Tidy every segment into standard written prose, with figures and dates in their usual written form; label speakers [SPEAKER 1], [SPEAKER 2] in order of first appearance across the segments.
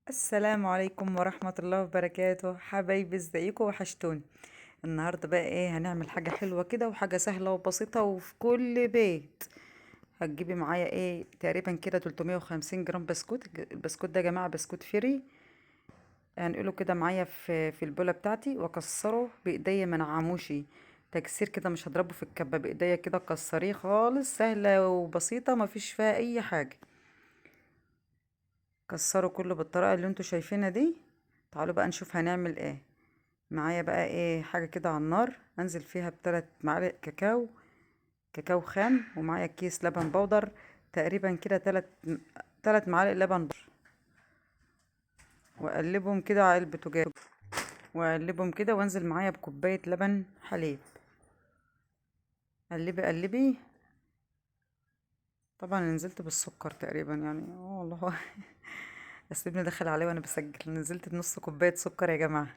[SPEAKER 1] السلام عليكم ورحمة الله وبركاته. حبايبي ازيكم؟ وحشتوني. النهاردة بقى ايه؟ هنعمل حاجة حلوة كده وحاجة سهلة وبسيطة وفي كل بيت. هتجيبي معايا ايه؟ تقريبا كده 350 جرام بسكوت. البسكوت ده يا جماعة بسكوت فيري. هنقله كده معايا في البولة بتاعتي واكسره بايديا، ما نعموشي تكسير كده، مش هضربه في الكبة، بايديا كده كسريه خالص. سهلة وبسيطة مفيش فيها اي حاجة. كسره كله بالطريقة اللي انتوا شايفينها دي. تعالوا بقى نشوف هنعمل ايه. معايا بقى ايه؟ حاجة كده على النار، انزل فيها بثلاث معالق كاكاو، كاكاو خام، ومعايا كيس لبن بودر تقريبا كده 3 معالق لبن بودر، واقلبهم كده على البوتاجاز، واقلبهم كده، وانزل معايا بكوباية لبن حليب. قلبي قلبي. طبعا نزلت بالسكر تقريبا، يعني والله بس ابني دخل عليه وانا بسجل. نزلت بنص كوباية سكر يا جماعة.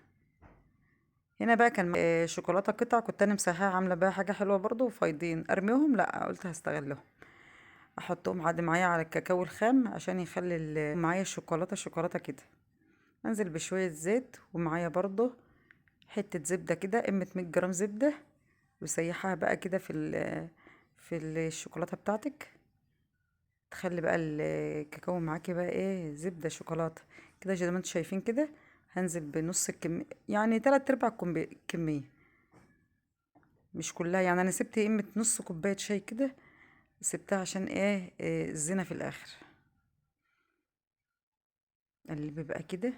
[SPEAKER 1] هنا بقى كان شوكولاتة قطع كنت انا مسحاها، عامله بيها حاجة حلوة برضو، وفايضين ارميهم، لا قلت هستغلهم، احطهم عادي معايا على الكاكاو الخام عشان يخلي معايا الشوكولاتة شوكولاتة كده. انزل بشوية زيت، ومعايا برضو حتة زبدة كده قيمة 100 جرام زبدة، وسيحها بقى كده في الشوكولاتة بتاعتك. تخلي بقى الكاكاو معاكي بقى ايه؟ زبدة شوكولاتة كده زي ما انتم شايفين كده. هنزل بنص الكمية، يعني 3/4 الكمية، مش كلها، يعني انا سبت قيمة نص كوباية شاي كده، سبتها عشان ايه؟ الزينة في الاخر. قلبي بقى كده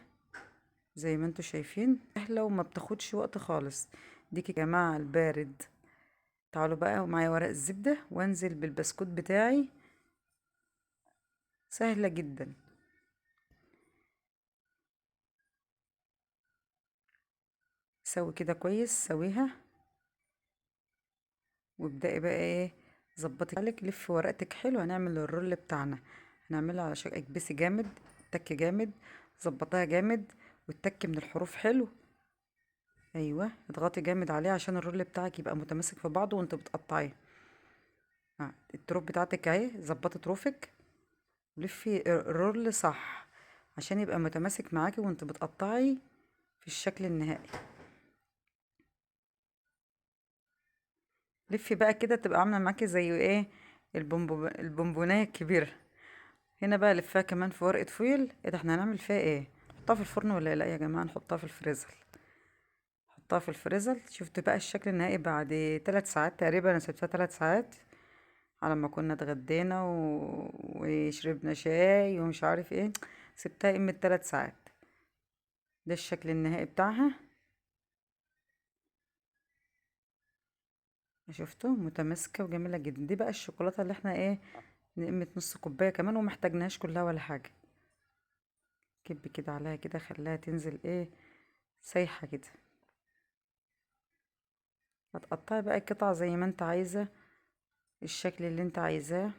[SPEAKER 1] زي ما انتم شايفين، سهلة وما بتاخدش وقت خالص. ديك يا جماعة البارد. تعالوا بقى، ومعايا ورق الزبدة، وانزل بالبسكوت بتاعي. سهلة جدا. سوي كده كويس، سويها، وابدأي بقى ايه؟ ظبطي حالك، لفي ورقتك حلو. هنعمل الرول بتاعنا، هنعملها على شكل اكبسي جامد، تك جامد، ظبطيها جامد، والتك من الحروف حلو. ايوه اضغطي جامد عليه عشان الرول بتاعك يبقى متماسك في بعضه وانت بتقطعيه. الطروف بتاعتك اهي، ظبطي طروفك، لفي الرول صح عشان يبقى متماسك معاكي وانت بتقطعي في الشكل النهائي. لفي بقى كده تبقى عامله معاكي زي ايه؟ البونبونايه الكبيرة. هنا بقى لفها كمان في ورقة فويل. ايه ده؟ احنا هنعمل فيها ايه؟ نحطها في الفرن ولا لا يا جماعة؟ نحطها في الفريزر، نحطها في الفريزر. شفت بقى الشكل النهائي بعد 3 ساعات تقريبا. انا سبتها 3 ساعات على ما كنا اتغدينا وشربنا شاي ومش عارف ايه، سبتها قيمة 3 ساعات. ده الشكل النهائي بتاعها، شفتوا؟ متماسكة وجميلة جدا. دي بقى الشوكولاتة اللي احنا ايه؟ نقمة نص كوباية كمان، وما احتاجناهاش كلها ولا حاجة. كب كده عليها كده، خليها تنزل ايه؟ سايحة كده. هتقطعي بقى القطع زي ما انت عايزة، الشكل اللي انت عايزاه.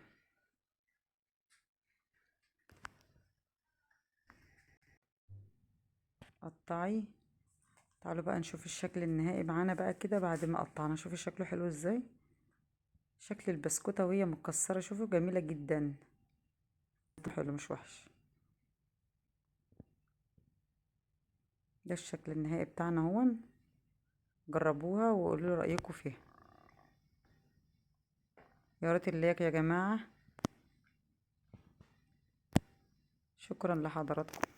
[SPEAKER 1] قطعي. تعالوا بقى نشوف الشكل النهائي معانا بقى كده بعد ما قطعنا. شوفي شكله حلو ازاي، شكل البسكوتة وهي متكسرة، شوفوا جميلة جدا، حلو مش وحش. ده الشكل النهائي بتاعنا اهو. جربوها وقولوا لي رأيكم فيها. يا ريت اللايك يا جماعة. شكرا لحضراتكم.